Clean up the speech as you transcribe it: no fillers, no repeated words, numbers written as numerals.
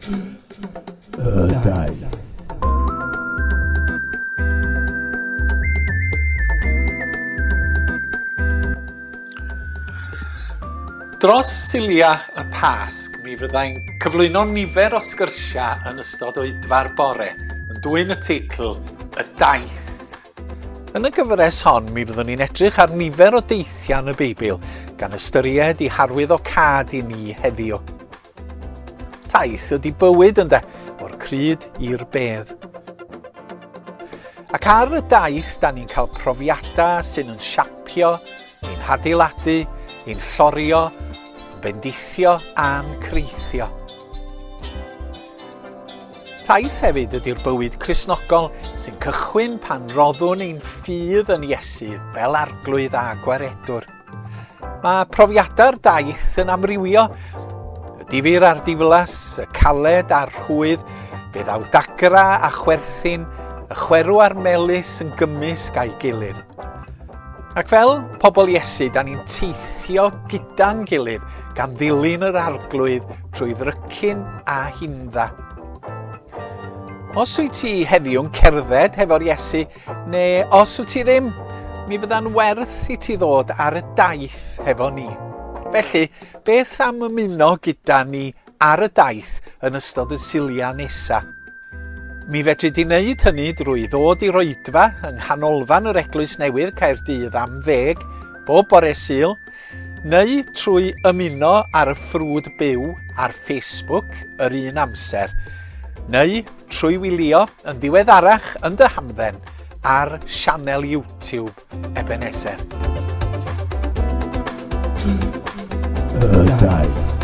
Y daith. Dros Sulia y Pasg, mi fyddai'n cyflwyno nifer o sgyrsiau yn ystod oedfa'r bore, yn dwyn y teitl Y Daith. Yn y gyfres hon, mi fyddwn ni'n edrych ar nifer o deithiau yn y Beibl, gan ystyried i harwyddocâd i ni heddiw. Taith ydy bywyd ynde, o'r cryd i'r bedd. Ac ar y daith, da ni'n cael profiadau sy'n yn siapio, ein hadeiladu, ein llorio, yn bendithio a'n creithio. Taith hefyd ydy'r bywyd Cristnogol sy'n cychwyn pan roddwn ein ffydd yn Iesu fel arglwydd a gwaredwr. Mae profiadau'r daith yn amrywio. Y difyr a'r diflas, y caled a'r rhwydd, fe ddaw dagra a chwerthin, y chwerw a'r melys yn gymysg â'i gilydd. Ac fel pobl Iesu, da ni'n teithio gyda'n gilydd, gan ddilyn yr arglwydd trwy ddrycin a hindda. Os wyt ti heddiw'n cerdded hefo'r Iesu, neu os wyt ti ddim, mi fydda'n werth i ti ddod ar y daith hefo ni. Felly, beth am ymuno gyda ni ar y daith yn ystod y Suliau nesaf? Mi fedri di wneud hynny drwy ddod i'r oedfa yng Nghanolfan yr Eglwys Newydd Caerdydd am ddeg bob bore Sul, neu trwy ymuno ar y ffrwd byw ar Facebook yr un amser, neu trwy wylio yn ddiweddarach yn dy hamdden ar sianel YouTube Ebenezer. Y daith.